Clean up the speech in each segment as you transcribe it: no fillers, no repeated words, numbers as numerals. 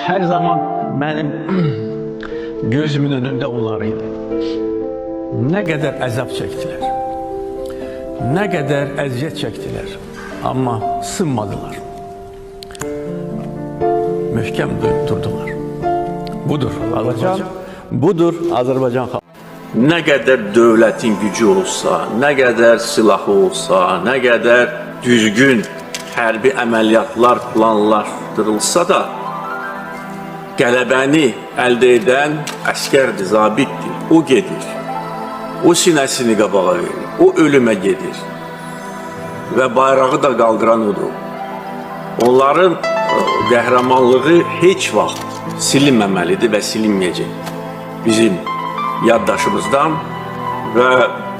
Her zaman benim gözümün önünde onlar idi. Ne kadar azap çektiler. Ne kadar eziyet çektiler. Ama sınmadılar. Möhkem durdular. Budur Azerbaycan. Budur Azerbaycan halkı. Nə qədər dövlətin gücü olsa, nə qədər silahı olsa, nə qədər düzgün hərbi əməliyyatlar planlaşdırılsa da qələbəni əldə edən əsgərdir, zabitdir. O gedir. O sinəsini qabağa verir. O ölümə gedir. Və bayrağı da qaldıran odur. Onların qəhrəmanlığı heç vaxt silinməməlidir və silinməyəcək. Bizim yaddaşımızdan və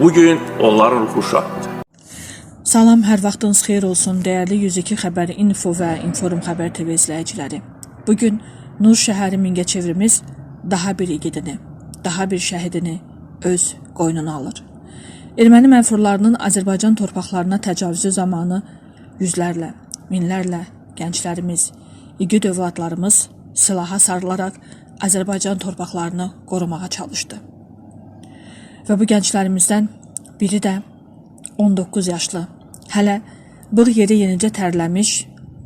bugün onların ruhu şaddır. Salam, hər vaxtınız xeyir olsun, dəyərli 102 xəbər info və Inforum xəbər TV izləyiciləri. Bu gün Nur şəhəri Mingəçevrimiz daha bir igidini, daha bir şəhidini öz qoynuna alır. Erməni mənfurlarının Azərbaycan torpaqlarına təcavüzü zamanı yüzlərlə, minlərlə gənclərimiz, igid övladlarımız silaha sarılaraq Azərbaycan torpaqlarını qorumağa çalışdı. Və bu gənclərimizdən biri də 19 yaşlı, hələ bığ yeri yenicə tərləmiş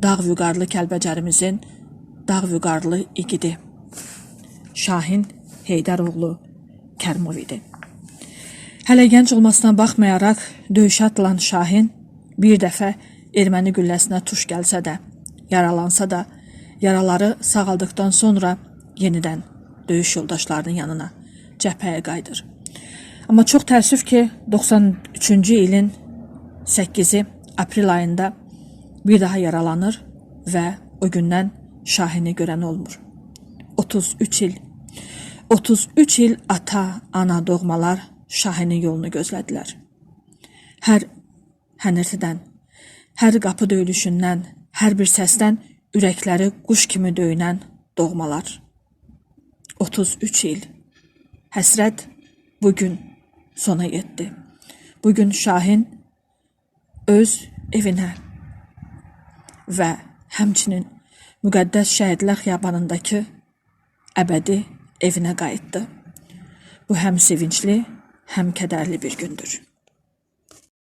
dağ vüqarlı Kəlbəcərimizin dağ vüqarlı igidi Şahin Heydəroğlu Kərimov idi. Hələ gənc olmasına baxmayaraq döyüşə atılan Şahin bir dəfə erməni gülləsinə tuş gəlsə də, yaralansa da, yaraları sağaldıqdan sonra yenidən döyüş yoldaşlarının yanına, cəbhəyə qayıdır. Amma çox təəssüf ki, 93-cü ilin 8-i aprel ayında bir daha yaralanır və o gündən Şahini görən olmur. 33 il 33 il ata, ana, doğmalar Şahinin yolunu gözlədilər. Hər hənirtidən, hər qapı döyülüşündən, hər bir səsdən ürəkləri quş kimi döyünən doğmalar. 33 il. Həsrət bugün sona yetdi. Bugün Şahin öz evinə və həmçinin müqəddəs şəhidlər xiyabanındakı əbədi evinə qayıtdı. Bu həm sevincli, həm kədərli bir gündür.